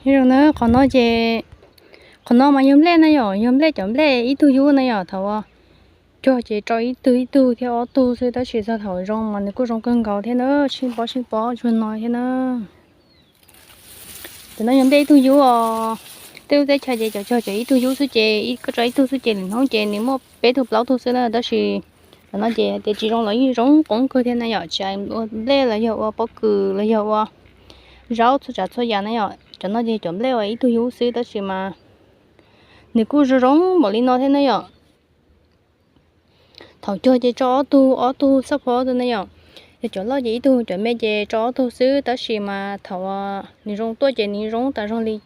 Nyob zoo na, qhov no ces, qhov no mas yog nplej na yom, yog nplej, cov nplej ib tug yub na yom. Thaum uas cog ces rau ib tug ib tug thiab ob tug xwb, tab sis txog thaum zoo mas nws kuj zoo kawg nkaus thiab na, tsheej pob tsheej pob tsuag no thiab na. Cov no yog nplej ib tug yub os. Tej lub teb chaws ces cov cog cov ib tug yub xwb ces koj rau ib tug xwb ces lwm hnub ces nws muaj peb tug plaub tug xwb na, tab sis cov no ces tias tsis zoo los yeej zoo qoob kawg thiab na yom, tsis hais ua nplej los yog ua pob kws los yog ua zaub txhua tsav txhua yam na yom. Cov no ces cov nplej uas ib tug yub xwb tab sis mas nws kuj zoo zoo npaum li no thiab na yom. Thaum cog ces tso ob tug ob tug xab phob xwb na yom. Yog cov loj ces ib tug, cov me ces tso ob tug xwb, tab sis mas thaum nws zoo tuaj ces nws zoo tas zog li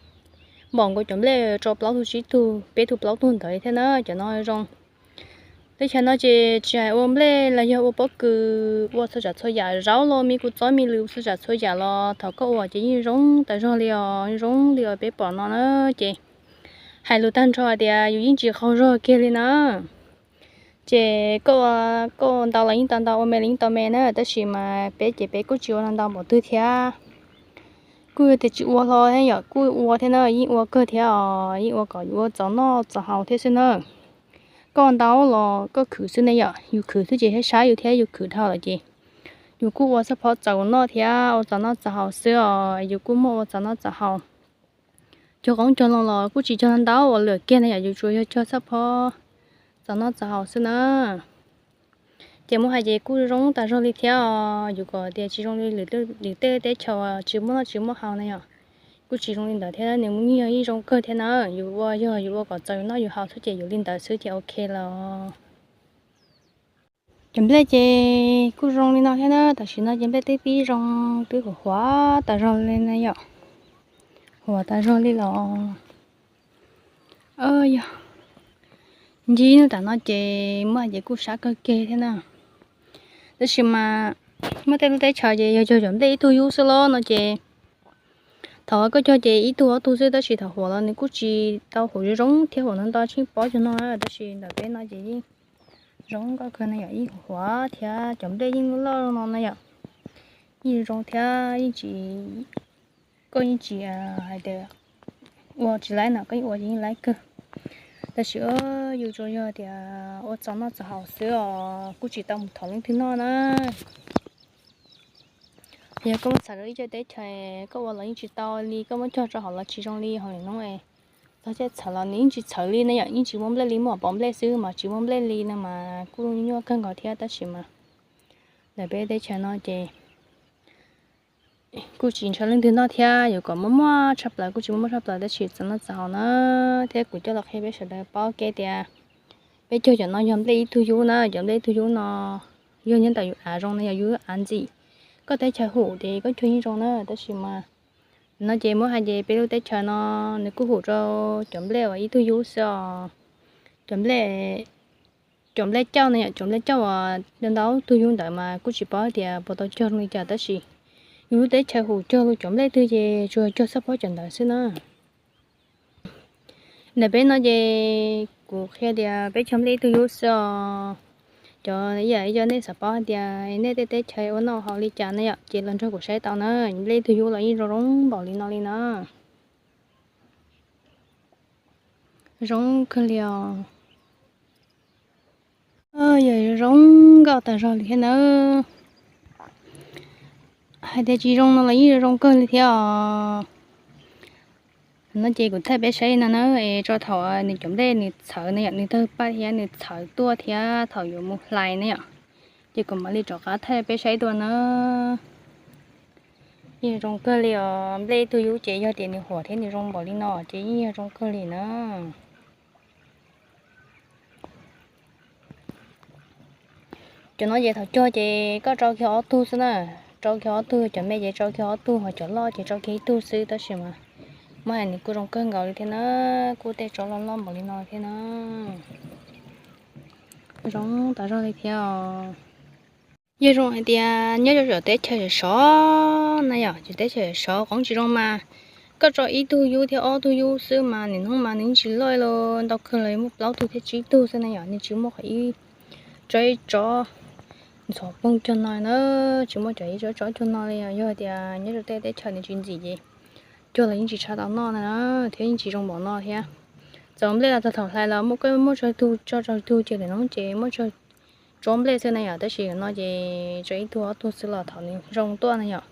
npaum nkaus cov nplej tso plaub tug tsib tug peb tug plaub tug ntawd thiab na. Cov no zoo. Teb chaws no ces tsis hais ua nplej los yog ua pob kws, ua txhua tsav txhua yam, zaub los me kuv txob me lws txhua tsav txhua yam los thaum koj ua ces yeej zoo tas zog li os, zoo li uas peb pom no na. Ces hais lus tag nrho tias yus yeej tsis qaug zog kiag li na. Ces koj ua, koj ua ntau los yeej tau ntau, ua me los yeej tau me na, tab sis mas peb ces peb kuj tsis ua ntau npaum twg thiab. Kuj yog tias tsis ua hlo thiab yom, kuj ua thiab na, yeej ua kawg thiab os, yeej ua kom yus ua txaus noj txaus haus thiab xwb na. Koj ua ntau los koj khwv xwb ne yom, yus khwv xwb ces sab sab yus thiab, yus khwv dhau lawm ces yus kuj ua xab phob txaus noj thiab ua txaus noj txaus haus xwb os, yus kuj muaj ua txaus noj txaus haus. Cog qoob cog loo los kuj tsis cog ntau ua lawm kiag na yom, yus tsuas yog cog xab phob txaus noj txaus haus xwb na. Ces muab hais ces kuj zoo tas zog li thiab os, yus kom tias tsis zoo li lwm tej teb chaws tsis muaj noj tsis muaj haus na yom, kuj tsis zoo li ntawd thiab, nws yeej yog yeej zoo kawg thiab na. Yus ua yog yus ua kom txaus yus noj yus haus xwb ces yus li ntawd xwb ces ok lawm. Cov nplej ces kuj zoo li no thiab na, tam sim no ces nplej twb pib zoo, twb huam huam tas zog li na yom, huam tas zog li los. Yog ncig ib hnub tam no ces muab hais ces kuj sab kawg kiag thiab na. Tab sis mas muaj tej lub teb chaws ces yog cog cov nplej ib tug yub xwb los no ces thaum koj cog ces ib tug ob tug xwb, tab sis thaum huam los nws kuj tsis tau huam zoo zoo thiab, huam no nto tsheej pob cuag no, tab sis ntawm peb no ces yeej zoo nkauj kawg na yom, yeej huam thiab cov nplej yeej loj loj no na yom, yeej zoo thiab yeej tsis, koj yeej tsis hais tias ua tsis laib no, koj yeej ua ces yeej laib kawg. Tab sis yus tsuas yog tias ua txaus noj txaus haus xwb os, kuj tsis tau mus thov leej twg noj na. Yog koj muab txhawm rau ib co teb chaws koj ua los yeej tsis tau li, koj muab cog rau hauv los tsis zoo li hauv lwm hnub es txog caij txhawv los nws yeej tsis txhawv li na yom, yeej tsis muaj nplej li, muaj pov nplej xwb mas tsis muaj nplej li no mas kuj nyuaj kawg nkaus thiab, tab sis mas ntawm peb teb chaws no ces kuj tsis ntshaw leej twg noj thiab, yuav kom muaj muaj tshaj plaws kuj tsis muaj muaj tshaj plaws, tab sis txaus noj txaus haus na. Thiab kuv coj los qhia peb sawv daws paub kev tias peb cog cov no yog nplej ib tug yub na, cov nplej ib tug yub no yog nyob ntawm yus av zoo na, yog yus av ntxim. Koj teb chaws hum ces koj cog yeej zoo na, tab sis mas no ces muab hais ces peb lub teb chaws no nws kuj hum rau cov nplej uas ib tug yub xwb os. Cov nplej, cov nplej cauj na yom, cov nplej cauj uas ntau ntau tug yub ntawd mas kuj tsis paub tias puas tau cog zoo li cas, tab sis yus lub teb chaws hum cog lub cov nplej twg ces tsuas cog xab phob cov ntawd xwb na. Ntawm peb no ces kuv qhia tias peb cog nplej ib tug yub xwb os. Cov ib yam li nej xav paub hais tias nej tej teb chaws ua noj haus li cas na yom, ces los nrog kuv saib tau na. Nplej ib tug yub los yeej zoo zoo npaum li no li na. Zoo kawg li os. Yog zoo nkauj tas zog li thiab nawb. Hais tias tsis zoo no los yeej zoo zoo kawg li thiab os. No ces kuv thaij peb saib no na, es tso thaum nws cov nplej nws txhawv na yom, nws tawg paj thiab nws txhawv tuaj thiab thaum yuav mus hlais na yom, ces kuv mam li rov qab thaij peb saib dua na. Yeej zoo kawg li os, nplej ib tug yub ces yog tias nws huam thiab nws zoo npaum li no ces yeej yog zoo kawg li na. Cov no ces thaum cog ces koj rau kiag ob tug xwb na, rau kiag ob tug, cov me ces rau kiag ob tug, ho cov loj ces rau kiag ib tug xwb, tab sis mas muab hais nws kuj zoo kawg nkaus li thiab na, kuj tej tsob loj loj npaum li no thiab na. Zoo tas zog li thiab os. Yog zoo hais tias nyob rau cov teb chaws sov sov na yom, cov teb chaws sov sov qoob tsis zoo mas koj tso ib tug yub thiab ob tug yub xwb mas nim no mas nws yeej tsis loj li, ntau kawg los muaj plaub tug thiab tsib tug xwb na yom, nws tsis muaj qhov ib tsob ib tsob ntxhov poog cuag no na, tsis muaj cov ib tsob tsob cuag no li. Yog tias nyob rau tej teb chaws nws tsis ntxim ces cuag los yeej tsis tshua tau noj na, thiab yeej tsis zoo npaum no thiab. Txawm nplej los txog thaum hlais los muaj, koj muab tso tug, tso tso tug ces lawm no ces muab tso tsuab nplej xwb na yom, tab sis no ces tso ib tug ob tug xwb los thaum nws zoo tuaj na yom.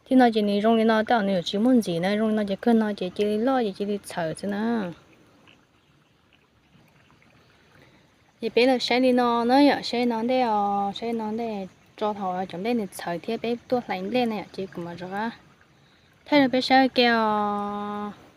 Thiab no ces nws zoo li no tab nws yuav tsis muaj ntxim na, zoo li no ces kawg no ces cia li loj ces cia li txhawm xwb na. Ces peb los saib li no na yom, saib no ntej os, saib no ntej tso thaum cov nplej nws txhawm thiab peb tuaj hlais nplej na yom, ces kuv mam rov qab thaij rau peb saib ua ke os.